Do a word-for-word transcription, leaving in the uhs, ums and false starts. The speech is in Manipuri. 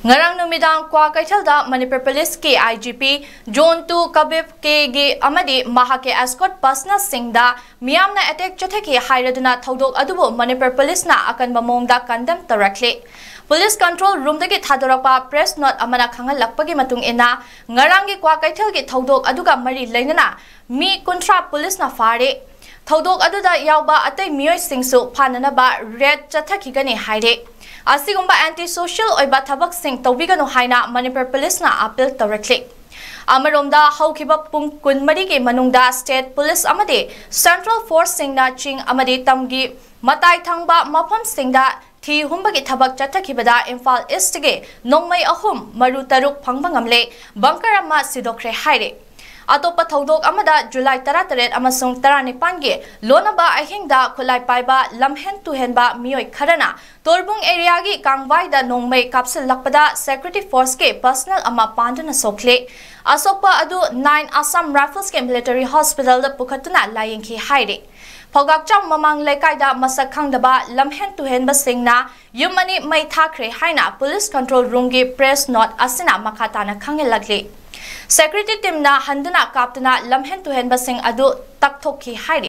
ꯉꯔꯥꯡ ꯅꯨꯃꯤꯗꯥꯡ ꯀ꯭ꯋꯥꯀꯩꯊꯦꯜꯗ ꯃꯅꯤꯄꯨꯔ ꯄꯨꯂꯤꯁꯀꯤ I G P Zone two Kabib K ꯒꯤ ꯑꯃꯗꯤ ꯃꯍꯥꯛꯀꯤ escort personnel ꯁꯤꯡꯗ ꯃꯤꯌꯥꯝꯅ attack ꯆꯠꯊꯈꯤ ꯍꯥꯏꯔꯗꯨꯅ ꯊꯧꯗꯣꯛ ꯑꯗꯨꯕꯨ ꯃꯅꯤꯄꯨꯔ ꯄꯨꯂꯤꯁꯅ ꯑꯀꯟꯕ ꯃꯑꯣꯡꯗ condemn ꯇꯧꯔꯛꯂꯤ꯫ ꯄꯨꯂꯤꯁ control room ꯗꯒꯤ ꯊꯥꯗꯣꯔꯛꯄ press note ꯑꯃꯅ ꯈꯪꯍꯜꯂꯛꯄꯒꯤ ꯃꯇꯨꯡ ꯏꯟꯅ, ꯉꯔꯥꯡꯒꯤ ꯀ꯭ꯋꯥꯀꯩꯊꯦꯜꯒꯤ ꯊꯧꯗꯣꯛ ꯑꯗꯨꯒ ꯃꯔꯤ ꯂꯩꯅꯅ ꯃꯤ ꯀꯨꯟꯊ꯭ꯔꯥ ꯄꯨꯂꯤꯁꯅ ꯐꯥꯔꯦ꯫ ꯊꯧꯗꯣꯛ ꯑꯗꯨꯗ ꯌꯥꯎꯕ ꯑꯇꯩ ꯃꯤꯑꯣꯏꯁꯤꯡꯁꯨ ꯐꯥꯅꯅꯕ raid ꯆꯠꯊꯈꯤꯒꯅꯤ ꯍꯥꯏꯔꯦ꯫ ꯑꯁꯤꯒꯨꯝꯕ anti social ꯑꯣꯏꯕ ꯊꯕꯛꯁꯤꯡ ꯇꯧꯕꯤꯒꯅꯨ ꯍꯥꯏꯅ ꯃꯅꯤꯄꯨꯔ ꯄꯨꯂꯤꯁꯅ appeal ꯇꯧꯔꯛꯂꯤ꯫ ꯑꯃꯔꯣꯝꯗ, ꯍꯧꯈꯤꯕ ꯄꯨꯡ ꯀꯨꯟꯃꯔꯤꯒꯤ ꯃꯅꯨꯡꯗ state ꯄꯨꯂꯤꯁ ꯑꯃꯗꯤ central force ꯁꯤꯡꯅ ꯆꯤꯡ ꯑꯃꯗꯤ ꯇꯝꯒꯤ ꯃꯇꯥꯏ ꯊꯪꯕ ꯃꯐꯝꯁꯤꯡꯗ ꯊꯤ ꯍꯨꯝꯕꯒꯤ ꯊꯕꯛ ꯆꯠꯊꯈꯤꯕꯗ ꯏꯝꯐꯥꯜ East ꯇꯒꯤ ꯅꯣꯡꯃꯩ ꯑꯍꯨꯝ, ꯃꯔꯨ ꯇꯔꯨꯛ ꯐꯪꯕ ꯉꯝꯂꯦ, bunker ꯑꯃ ꯁꯤꯗꯣꯛꯈ꯭ꯔꯦ ꯍꯥꯏꯔꯦ꯫ ꯑꯇꯣꯞꯄ ꯊꯧꯗꯣꯛ ꯑꯃꯗ, ꯖꯨꯂꯥꯏ ꯇꯔꯥꯇꯔꯦꯠ ꯑꯃꯁꯨꯡ ꯇꯔꯥꯅꯤꯄꯥꯟꯒꯤ ꯂꯣꯟꯅꯕ ꯑꯍꯤꯡꯗ ꯈꯨꯠꯂꯥꯏ ꯄꯥꯏꯕ ꯂꯝꯍꯦꯟ ꯇꯨꯍꯦꯟꯕ ꯃꯤꯑꯣꯏ ꯈꯔꯅ ꯇꯣꯔꯕꯨꯡ area ꯒꯤ ꯀꯥꯡꯕꯥꯏꯗ ꯅꯣꯡꯃꯩ ꯀꯥꯞꯁꯤꯜꯂꯛꯄꯗ security force ꯀꯤ personnel ꯑꯃ ꯄꯥꯟꯗꯨꯅ ꯁꯣꯛꯂꯦ꯫ ꯑꯁꯣꯛꯄ ꯑꯗꯨ nine Assam Rifles ꯀꯤ military hospital ꯗ ꯄꯨꯈꯠꯇꯨꯅ ꯂꯥꯌꯦꯡꯈꯤ ꯍꯥꯏꯔꯤ꯫ ꯐꯧꯒꯥꯛꯆꯥꯎ ꯃꯃꯥꯡ ꯂꯩꯀꯥꯏꯗ ꯃꯁꯛ ꯈꯪꯗꯕ ꯂꯝꯍꯦꯟ ꯇꯨꯍꯦꯟꯕꯁꯤꯡꯅ ꯌꯨꯝ ꯑꯅꯤ ꯃꯩ ꯊꯥꯈ꯭ꯔꯦ ꯍꯥꯏꯅ ꯄꯨꯂꯤꯁ control room ꯒꯤ press note ꯑꯁꯤꯅ ꯃꯈꯥ ꯇꯥꯅ ꯈꯪꯍꯜꯂꯛꯂꯤ꯫ Security team ꯅ ꯍꯟꯗꯨꯅ ꯀꯥꯞꯇꯨꯅ ꯂꯝꯍꯦꯟ ꯇꯨꯍꯦꯟꯕꯁꯤꯡ ꯑꯗꯨ ꯇꯛꯊꯣꯛꯈꯤ ꯍꯥꯏꯔꯤ꯫